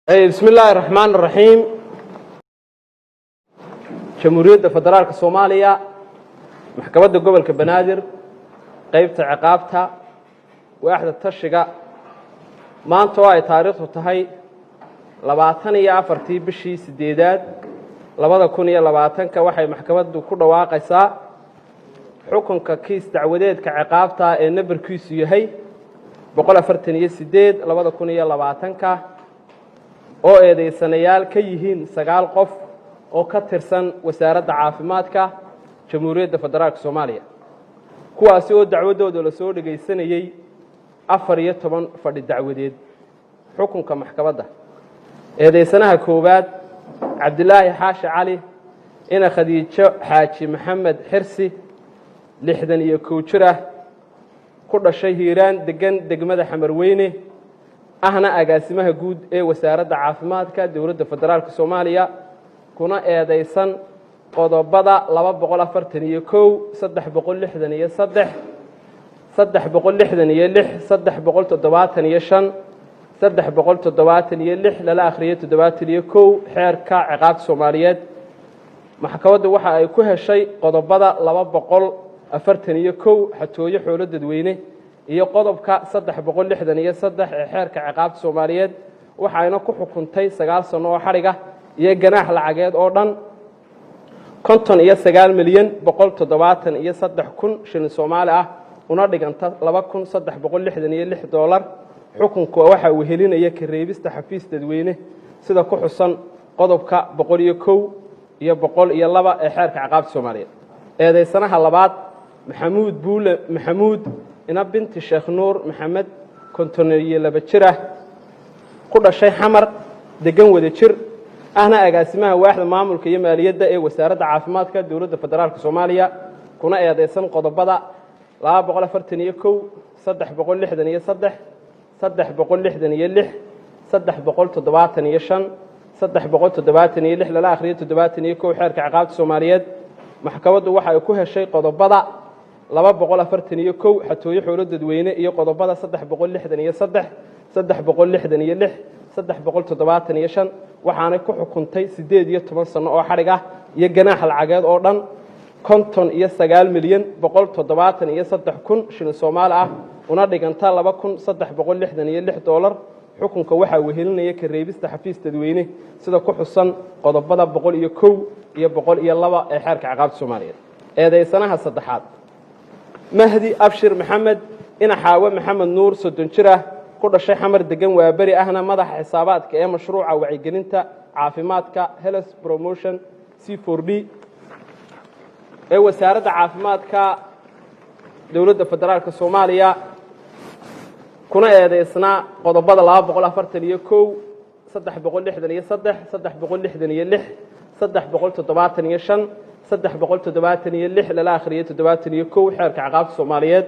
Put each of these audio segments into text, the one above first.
Bismi illaahi raxmaan raxiim. Jamhuuriyadda Federaalka Soomaaliya, Maxkamadda Gobolka Banaadir, qeybta ciqaabta, waaxda tashiga, maanta oo ay taariikhdu tahay 24-tii bishii sideedaad 2020-ka, waxay maxkamaddu ku dhawaaqaysaa xukunka kiis dacwadeedka ciqaabta ee nambarkiisu yahay 148 2020-ka, oo eedaysanayaal ka yihiin sagaal qof oo ka tirsan Wasaaradda Caafimaadka Jamhuuriyadda Federaalka Soomaaliya, kuwaasi oo dacwaddooda la soo dhegaysanayey 14 fadhi dacwadeed. Xukunka maxkamadda: eedaysanaha koowaad, Cabdilaahi Xaashi Cali ina Khadiijo Xaaji Maxamed Xirsi, 61 jir ah, ku dhashay Hiiraan, degan degmada Xamarweyne, ahna agaasimaha guud ee Wasaaradda Caafimaadka Dowladda Federaalka Soomaaliya, kuna eedaysan qodobada 241, 363, 366, 375, 376, lala akhriyey 71 Xeerka Ciqaabta Soomaaliyeed. Maxkamaddu waxa ay ku heshay qodobada 241, xatooyo xoolo dadweyne, iyo qodobka 363 ee Xeerka Ciqaabta Soomaaliyeed, waxayna ku xukuntay 9 sano oo xadhiga iyo ganaax lacageed oo dhan 59,173,000 shilin Soomaali ah, una dhiganta $2,366. Xukunka waxa uu helinaya ka reebista xafiis dadweyne, sida ku xusan qodobka 101 iyo 102 ee Xeerka Ciqaabta Soomaaliyeed. Eedaysanaha labaad, Maxamuud Buule Maxamuud ina Binti Sheekh Nuur Maxamed, 52 jir ah, ku dhashay Xamar, degan Wada Jir, ahna agaasimaha waaxda maamulka iyo maaliyadda ee Wasaaradda Caafimaadka Dowladda Federaalka Soomaaliya, kuna eedeysan qodobada 241, 363, 366, 375, 376, lala akhriyo 71 Xeerka Ciqaabta Soomaaliyeed. Maxkamaddu waxa ay ku heshay qodobada 241, xatooyo xoolo dadweyne, iyo qodobada 363, 366, 375, waxaanay ku xukuntay 18 sano oo xadhig ah iyo ganaax lacageed oo dhan 59,173,000 shilin Soomaali ah, una dhiganta $2,366. Xukunka waxaa wehelinaya ka reebista xafiis dadweyne, sida ku xusan qodobada 101 iyo 102 ee Xeerka Ciqaabta Soomaaliyeed. Eedaysanaha saddexaad, Mahdi Abshir Maxamed ina Xaawe Maxamed Nuur, 30 jir ah, ku dhashay Xamar, degan Waaberi, ahna madaxa xisaabaadka ee mashruuca wacyigelinta caafimaadka Health Promotion C4D ee Wasaaradda Caafimaadka Dowladda Federaalka Soomaaliya, kuna eedeysnaa qodobada 241, 363, 366, 375, 376, lala akhriyey 71 Xeerka Ciqaabta Soomaaliyeed.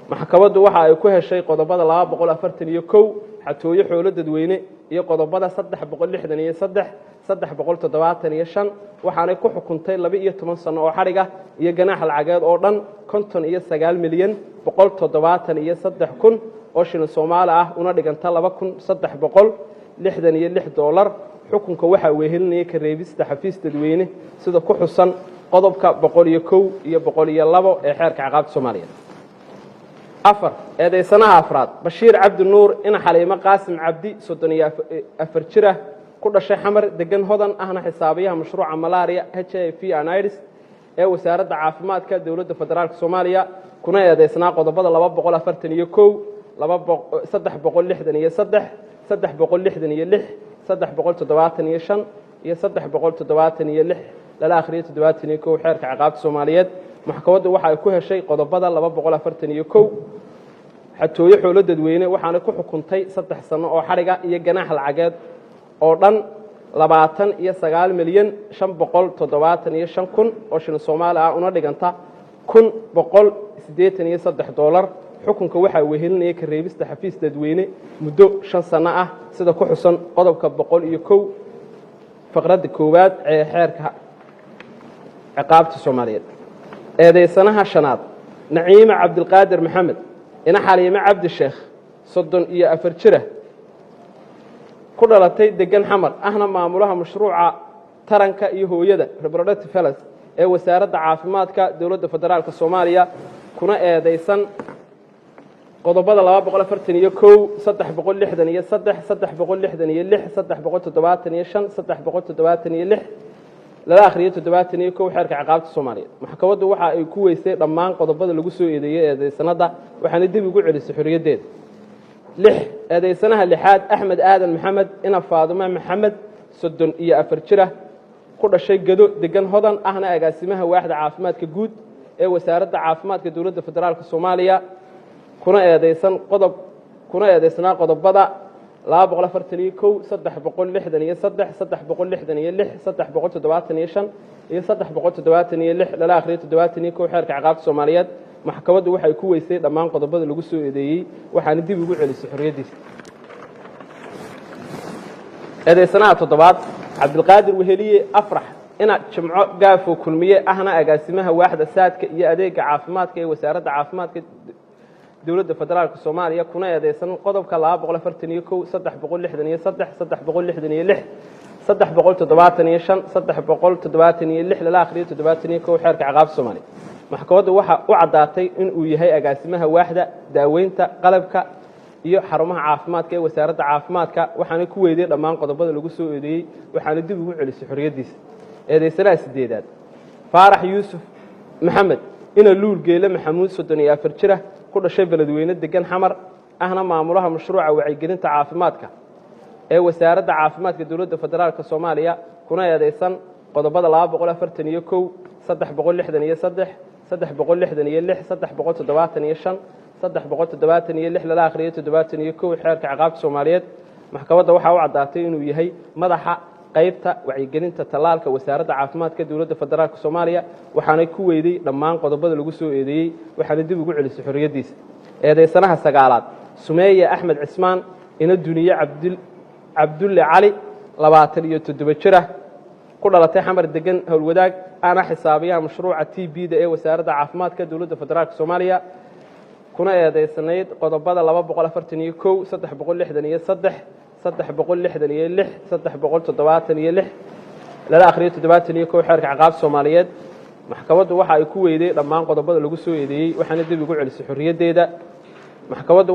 Maxkamaddu waxa ay ku heshay qodobada 241, xatooyo xoolo dadweyne, iyo qodobada 363, 375, waxaanay ku xukuntay 12 sano oo xadhig ah iyo ganaax lacageed oo dhan 59,173,000 oo shilin Soomaali ah, una dhiganta $2,366. Xukunka waxaa wehelinaya ka reebista xafiis dadweyne, sida ku xusan qodobka 101 iyo 102 ee Xeerka Ciqaabta Soomaaliyeed. Afar, eedaysanaha afraad, Bashiir Cabdi Nuur ina Xaliimo Qaasim Cabdi, 34 jir ah, ku dhashay Xamar, degan Hodan, ahna xisaabiyaha mashruuca malaria, HIV and AIDS ee Wasaaradda Caafimaadka Dowladda Federaalka Soomaaliya, kuna eedeysnaa qodobada 241, 363, 366, 375 iyo 376, lala akhriyo 71 Xeerka Ciqaabta Soomaaliyeed. Maxkamaddu waxa ay ku heshay qodobada 241, xatooyo xoolo dadweyne, waxaana ku xukuntay 3 sano oo xadhiga iyo ganaax lacageed oo dhan 29,575,000 oo shilin Soomaali ah, una dhiganta $1,183. Xukunka waxaa wehelinaya ka reebista xafiis dadweyne muddo 5 sano ah, sida ku xusan qodobka 101 faqradda koowaad ee Xeerka Ciqaabta Soomaaliyeed. Eedaysanaha shanaad, Naciime Cabdilqaadir Maxamed ina Xaliime Cabdi Sheekh, 34 jira, ku Ku dhalatay, degan Xamar, ahna maamulaha mashruuca taranka iyo hooyada, reproductive health, ee Wasaaradda Caafimaadka Dowladda Federaalka Soomaaliya, kuna eedeysan qodobada 241, 363, 366, 375, 376, lala akhriyo 71 Xeerka Ciqaabta Soomaaliyeed. Maxkamaddu waxa ay ku weysay dhammaan qodobada lagu soo eedeeyey eedeysanada, waxaana dib ugu celisay xorriyaddeeda. Lix, eedeysanaha lixaad, Axmed Aadan Maxamed ina Faadume Maxamed, 34 jira, ku dhashay Gado, degan Hodan, ahna agaasimaha waaxda caafimaadka guud ee Wasaaradda Caafimaadka Dowladda Federaalka Soomaaliya, kuna eedeysan qodob kuna eedeysnaa qodobada 241, 363, 366, 375 iyo 376, lala akhriyo 71 Xeerka Ciqaabta Soomaaliyeed. Maxkamaddu waxay ku weysay dhammaan qodobada lagu soo eedeeyey, waxaana dib ugu celisay xorriyaddiisa. Eedeysanaha toddobaad, Cabdilqaadir Weheliye Afrax ina Jimco Gaafo Kulmiye, ahna agaasimaha waaxda saadka iyo adeega caafimaadka ee Wasaaradda Caafimaadka Dowladda Federaalka Soomaaliya, kuna eedeysan qodobka 241, 363, 366, 375, 376, lala akhriyo 71 Xeerka Ciqaabta Soomaaliya. Maxkamaddu waxa u caddaatay inuu yahay agaasimaha waaxda daaweynta, qalabka iyo xarumaha caafimaadka ee Wasaaradda Caafimaadka, waxaana ku weyday dhammaan qodobada lagu soo eedeeyey, waxaana dib ugu celisay xorriyaddiisa. Eedeysanaha sideedaad, Faarax Yuusuf Maxamed ina Luul Geele Maxamuud, 34 jira, ku dhashay Beledweyne, degan Xamar, ahna maamulaha mashruuca wacyigelinta caafimaadka ee Wasaaradda Caafimaadka Dowladda Federaalka Soomaaliya, kuna eedeysan qodobada 241, 363, 366, 375, 376, lala akhriyo 71 Xeerka Ciqaabta Soomaaliyeed. Maxkamadda waxaa u caddaatay inuu yahay madaxa qaybta wacyigelinta tallaalka Wasaaradda Caafimaadka Dowladda Federaalka Soomaaliya, waxaana ku weyday dhammaan qodobada lagu soo eedeeyey, waxaana dib ugu celisay xorriyaddiisa. Eedeysanaha sagaalaad, Sumeeye Axmed Cismaan ina Duniye Cabdulle Cali, 27 jira, ku dhalatay Xamar, degan Howlwadaag, ana xisaabiyaha mashruuca TB-da ee Wasaaradda Caafimaadka Dowladda Federaalka Soomaaliya, kuna eedeysanayd qodobada 241, 363, 366, 376, lala akhriyo 71 Xeerka Ciqaabta Soomaaliyeed. Maxkamaddu waxa ay ku weyday dhammaan qodobada lagu soo eedeeyey, waxaana dib ugu celisay xorriyaddeeda. Maxkamaddu